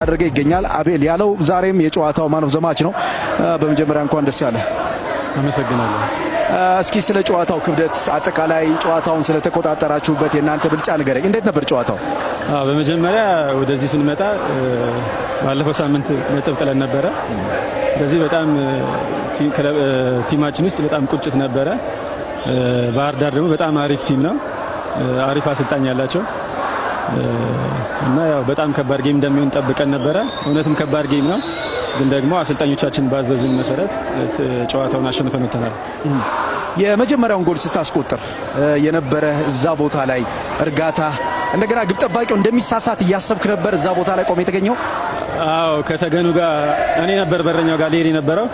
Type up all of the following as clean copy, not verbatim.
እያደረገ ይገኛል። አቤል ያለው ዛሬም የጨዋታው man of the match ነው። በመጀመሪያ እንኳን ደስ ያለህ። አመሰግናለሁ። እስኪ ስለ ጨዋታው ክብደት፣ አጠቃላይ ጨዋታውን ስለተቆጣጠራችሁበት የእናንተ ብልጫ ንገረኝ። እንዴት ነበር ጨዋታው? በመጀመሪያ ወደዚህ ስንመጣ ባለፈው ሳምንት ነጥብ ጥለን ነበረ። ስለዚህ በጣም team ኣችን ውስጥ በጣም ቁጭት ነበረ። ባህር ዳር ደግሞ በጣም አሪፍ team ነው። አሪፍ አሰልጣኝ ያላቸው እና ያው በጣም ከባድ game እንደሚሆን ጠብቀን ነበረ። እውነትም ከባድ game ነው፣ ግን ደግሞ አሰልጣኞቻችን ባዘዙን መሰረት ጨዋታውን አሸንፈን ወጥተናል። የመጀመሪያውን ጎል ስታስቆጥር የነበረ እዛ ቦታ ላይ እርጋታ፣ እንደገና ግብ ጠባቂው እንደሚሳሳት እያሰብክ ነበር እዛ ቦታ ላይ ቆመ የተገኘው? አዎ፣ ከተገኑ ጋር እኔ ነበር በረኛው ጋር ልሄድ የነበረው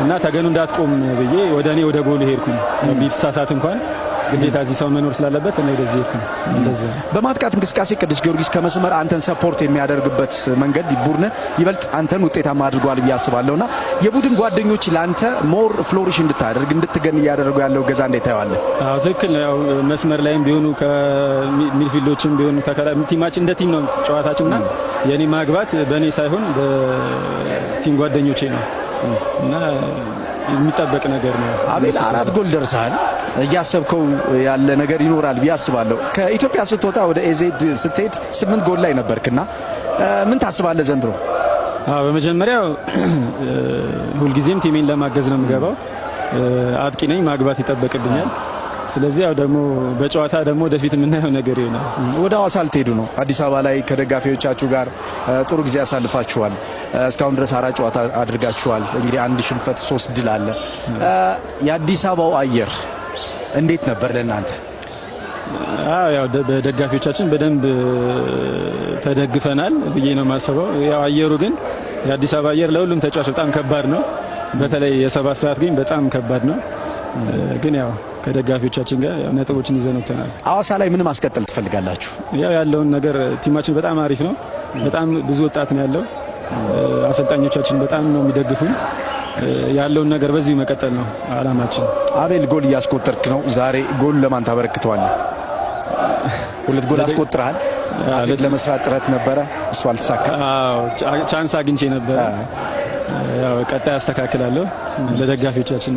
እና ተገኑ እንዳትቆም ብዬ ወደ እኔ ወደ ጎሉ ሄድኩኝ። ቢሳሳት እንኳን ግዴታ እዚህ ሰው መኖር ስላለበት እኔ ወደዚህ ሄድኩኝ። እንደዛ። በማጥቃት እንቅስቃሴ ቅዱስ ጊዮርጊስ ከመስመር አንተን support የሚያደርግበት መንገድ ቡድን ይበልጥ አንተን ውጤታማ አድርጓል ብዬ አስባለሁና የቡድን ጓደኞች ለአንተ more flourish እንድታደርግ እንድትገን እያደረጉ ያለው እገዛ እንዴት ታየዋለህ? አዎ፣ ትክክል ነው። ያው መስመር ላይም ቢሆኑ ከ midfield ኦችም ቢሆኑ team ኣችን እንደ team ነው ጨዋታችንና የኔ ማግባት በእኔ ሳይሆን በ team ጓደኞቼ ነው እና የሚጠበቅ ነገር ነው። አቤል፣ 4 ጎል ደርሰሃል። እያሰብከው ያለ ነገር ይኖራል ብዬ አስባለሁ። ከኢትዮጵያ ስትወጣ ወደ ኤዜድ ስትሄድ 8 ጎል ላይ ነበርክና ምን ታስባለህ ዘንድሮ? አዎ፣ በመጀመሪያው ሁልጊዜም team ኤን ለማገዝ ነው የምገባው። አጥቂ ነኝ፣ ማግባት ይጠበቅብኛል። ስለዚህ ያው ደግሞ በጨዋታ ደግሞ ወደፊት የምናየው ነገር ይሆናል። ወደ ሐዋሳ ልትሄዱ ነው። አዲስ አበባ ላይ ከደጋፊዎቻችሁ ጋር ጥሩ ጊዜ ያሳልፋችኋል። እስካሁን ድረስ 4 ጨዋታ አድርጋችኋል። እንግዲህ 1 ሽንፈት፣ 3 ድል አለ። የአዲስ አበባው አየር እንዴት ነበር ለእናንተ? አዎ፣ ያው በደጋፊዎቻችን በደንብ ተደግፈናል ብዬ ነው የማስበው። ያው አየሩ ግን የአዲስ አበባ አየር ለሁሉም ተጫዋች በጣም ከባድ ነው። በተለይ የ7 ሰዓት ግን በጣም ከባድ ነው። ግን ያው ከደጋፊዎቻችን ጋር ነጥቦችን ይዘን ወጥተናል። ሐዋሳ ላይ ምን ማስቀጠል ትፈልጋላችሁ? ያው ያለውን ነገር team ኣችን በጣም አሪፍ ነው። በጣም ብዙ ወጣት ነው ያለው። አሰልጣኞቻችን በጣም ነው የሚደግፉን። ያለውን ነገር በዚሁ መቀጠል ነው አላማችን። አቤል፣ ጎል እያስቆጠርክ ነው። ዛሬ ጎል ለማን ታበረክተዋለህ? 2 ጎል አስቆጥረሃል። አትሌት ለመስራት ጥረት ነበረ፣ እሱ አልተሳካም። አዎ፣ chance አግኝቼ ነበረ። ያው ቀጣይ አስተካክላለሁ። ለደጋፊዎቻችን